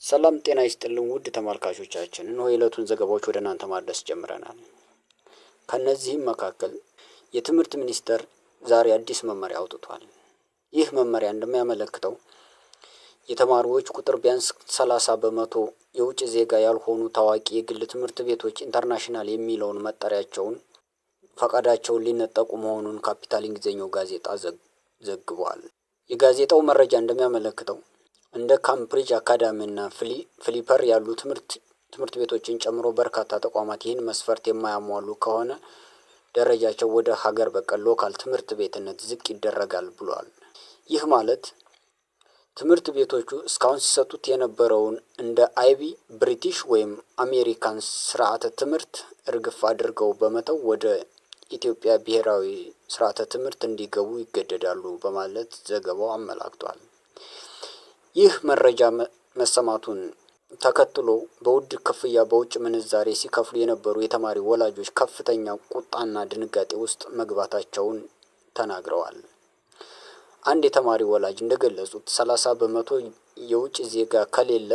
ሰላም ጤና ይስጥልን ውድ ተመልካቾቻችን፣ እነሆ የዕለቱን ዘገባዎች ወደ እናንተ ማድረስ ጀምረናል። ከእነዚህም መካከል የትምህርት ሚኒስቴር ዛሬ አዲስ መመሪያ አውጥቷል። ይህ መመሪያ እንደሚያመለክተው የተማሪዎች ቁጥር ቢያንስ 30% የውጭ ዜጋ ያልሆኑ ታዋቂ የግል ትምህርት ቤቶች international የሚለውን መጠሪያቸውን ፈቃዳቸውን ሊነጠቁ መሆኑን ካፒታል እንግሊዝኛው ጋዜጣ ዘግቧል። የጋዜጣው መረጃ እንደሚያመለክተው እንደ ካምብሪጅ አካዳሚና ፍሊፐር ያሉ ትምህርት ቤቶችን ጨምሮ በርካታ ተቋማት ይህን መስፈርት የማያሟሉ ከሆነ ደረጃቸው ወደ ሀገር በቀል local ትምህርት ቤትነት ዝቅ ይደረጋል ብሏል። ይህ ማለት ትምህርት ቤቶቹ እስካሁን ሲሰጡት የነበረውን እንደ IB፣ British ወይም አሜሪካን ስርዓተ ትምህርት እርግፍ አድርገው በመተው ወደ ኢትዮጵያ ብሔራዊ ስርዓተ ትምህርት እንዲገቡ ይገደዳሉ በማለት ዘገባው አመላክቷል። ይህ መረጃ መሰማቱን ተከትሎ በውድ ክፍያ በውጭ ምንዛሬ ሲከፍሉ የነበሩ የተማሪ ወላጆች ከፍተኛ ቁጣና ድንጋጤ ውስጥ መግባታቸውን ተናግረዋል። አንድ የተማሪ ወላጅ እንደገለጹት 30% የውጭ ዜጋ ከሌለ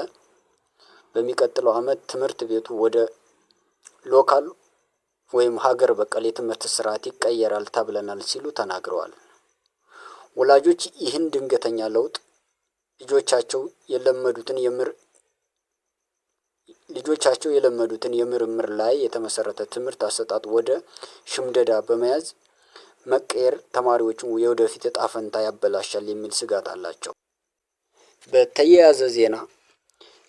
በሚቀጥለው ዓመት ትምህርት ቤቱ ወደ local ወይም ሀገር በቀል የትምህርት ስርዓት ይቀየራል ተብለናል ሲሉ ተናግረዋል። ወላጆች ይህን ድንገተኛ ለውጥ ልጆቻቸው የለመዱትን የምርምር ላይ የተመሰረተ ትምህርት አሰጣጥ ወደ ሽምደዳ በመያዝ መቀየር ተማሪዎችን የወደፊት እጣ ፈንታ ያበላሻል የሚል ስጋት አላቸው። በተያያዘ ዜና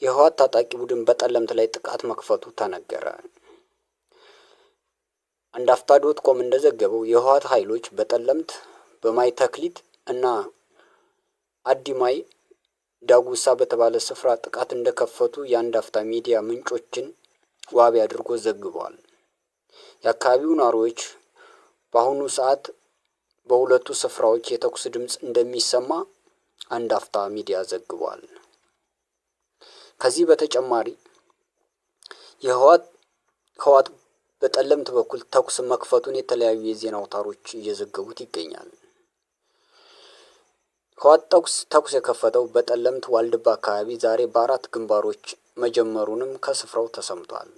የህወሓት ታጣቂ ቡድን በጠለምት ላይ ጥቃት መክፈቱ ተነገረ። አንድ አፍታ dot com እንደዘገበው የህወሓት ኃይሎች በጠለምት በማይተክሊት እና አዲማይ ዳጉሳ በተባለ ስፍራ ጥቃት እንደከፈቱ የአንድ አፍታ ሚዲያ ምንጮችን ዋቢ አድርጎ ዘግቧል። የአካባቢው ነዋሪዎች በአሁኑ ሰዓት በሁለቱ ስፍራዎች የተኩስ ድምፅ እንደሚሰማ አንድ አፍታ ሚዲያ ዘግቧል። ከዚህ በተጨማሪ የህወሓት በጠለምት በኩል ተኩስ መክፈቱን የተለያዩ የዜና አውታሮች እየዘገቡት ይገኛል። ህወሓት ተኩስ የከፈተው በጠለምት ዋልድባ አካባቢ ዛሬ በአራት ግንባሮች መጀመሩንም ከስፍራው ተሰምቷል።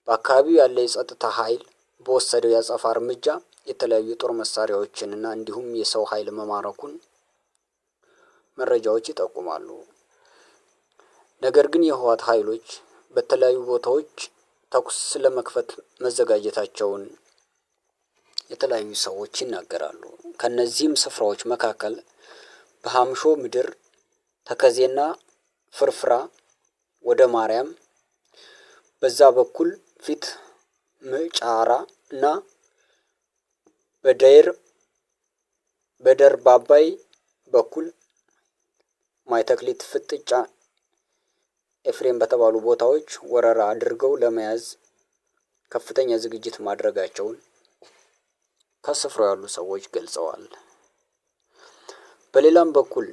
በአካባቢው ያለ የጸጥታ ኃይል በወሰደው የአጸፋ እርምጃ የተለያዩ የጦር መሳሪያዎችንና እንዲሁም የሰው ኃይል መማረኩን መረጃዎች ይጠቁማሉ። ነገር ግን የህወሓት ኃይሎች በተለያዩ ቦታዎች ተኩስ ለመክፈት መዘጋጀታቸውን የተለያዩ ሰዎች ይናገራሉ። ከነዚህም ስፍራዎች መካከል በሀምሾ ምድር፣ ተከዜና ፍርፍራ ወደ ማርያም በዛ በኩል ፊት ምጫራ እና በደርባባይ በኩል ማይተክሊት ፍጥጫ ኤፍሬም በተባሉ ቦታዎች ወረራ አድርገው ለመያዝ ከፍተኛ ዝግጅት ማድረጋቸውን ከስፍራው ያሉ ሰዎች ገልጸዋል። በሌላም በኩል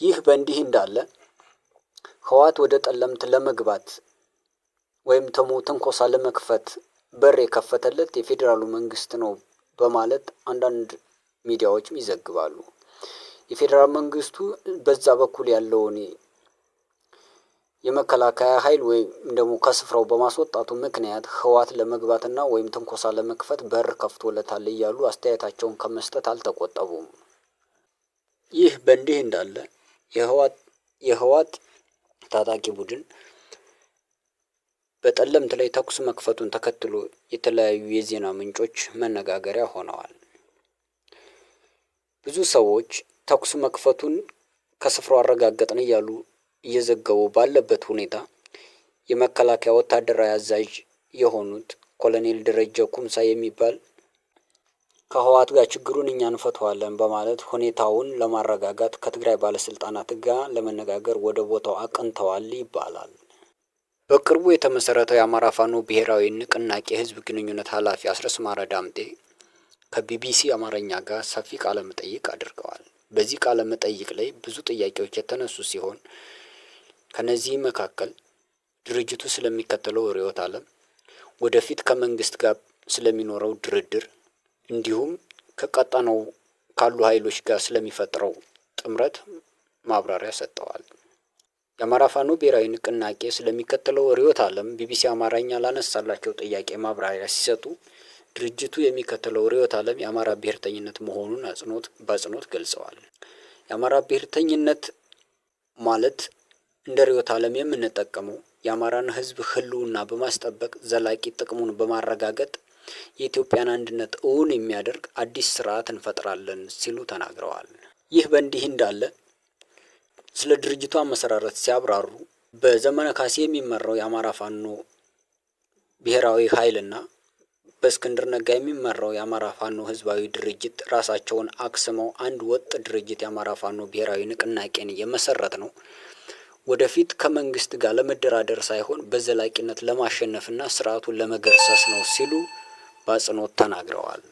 ይህ በእንዲህ እንዳለ ህወሓት ወደ ጠለምት ለመግባት ወይም ትንኮሳ ለመክፈት በር የከፈተለት የፌዴራሉ መንግስት ነው በማለት አንዳንድ ሚዲያዎችም ይዘግባሉ። የፌዴራል መንግስቱ በዛ በኩል ያለውን የመከላከያ ኃይል ወይም ደግሞ ከስፍራው በማስወጣቱ ምክንያት ህወሓት ለመግባትና ወይም ትንኮሳ ለመክፈት በር ከፍቶለታል እያሉ አስተያየታቸውን ከመስጠት አልተቆጠቡም። ይህ በእንዲህ እንዳለ የህወሓት ታጣቂ ቡድን በጠለምት ላይ ተኩስ መክፈቱን ተከትሎ የተለያዩ የዜና ምንጮች መነጋገሪያ ሆነዋል። ብዙ ሰዎች ተኩስ መክፈቱን ከስፍራው አረጋገጥን እያሉ እየዘገቡ ባለበት ሁኔታ የመከላከያ ወታደራዊ አዛዥ የሆኑት ኮሎኔል ደረጀ ኩምሳ የሚባል ከህወሓት ጋር ችግሩን እኛ እንፈታዋለን በማለት ሁኔታውን ለማረጋጋት ከትግራይ ባለስልጣናት ጋር ለመነጋገር ወደ ቦታው አቅንተዋል ይባላል። በቅርቡ የተመሰረተው የአማራ ፋኖ ብሔራዊ ንቅናቄ የህዝብ ግንኙነት ኃላፊ አስረስ ማረ ዳምጤ ከቢቢሲ አማርኛ ጋር ሰፊ ቃለ መጠይቅ አድርገዋል። በዚህ ቃለ መጠይቅ ላይ ብዙ ጥያቄዎች የተነሱ ሲሆን ከነዚህ መካከል ድርጅቱ ስለሚከተለው ርዕዮተ ዓለም፣ ወደፊት ከመንግስት ጋር ስለሚኖረው ድርድር፣ እንዲሁም ከቀጠናው ካሉ ኃይሎች ጋር ስለሚፈጥረው ጥምረት ማብራሪያ ሰጥተዋል። የአማራ ፋኖ ብሔራዊ ንቅናቄ ስለሚከተለው ርዕዮተ ዓለም ቢቢሲ አማርኛ ላነሳላቸው ጥያቄ ማብራሪያ ሲሰጡ ድርጅቱ የሚከተለው ርዕዮተ ዓለም የአማራ ብሔርተኝነት መሆኑን በአጽንኦት ገልጸዋል። የአማራ ብሔርተኝነት ማለት እንደ ርዕዮተ ዓለም የምንጠቀመው የአማራን ሕዝብ ህልውና በማስጠበቅ ዘላቂ ጥቅሙን በማረጋገጥ የኢትዮጵያን አንድነት እውን የሚያደርግ አዲስ ስርዓት እንፈጥራለን ሲሉ ተናግረዋል። ይህ በእንዲህ እንዳለ ስለ ድርጅቱ አመሰራረት ሲያብራሩ በዘመነ ካሴ የሚመራው የአማራ ፋኖ ብሔራዊ ኃይልና በእስክንድር ነጋ የሚመራው የአማራ ፋኖ ህዝባዊ ድርጅት ራሳቸውን አክስመው አንድ ወጥ ድርጅት የአማራ ፋኖ ብሔራዊ ንቅናቄን የመሰረት ነው ወደፊት ከመንግስት ጋር ለመደራደር ሳይሆን በዘላቂነት ለማሸነፍና ስርዓቱን ለመገርሰስ ነው ሲሉ በአጽንኦት ተናግረዋል።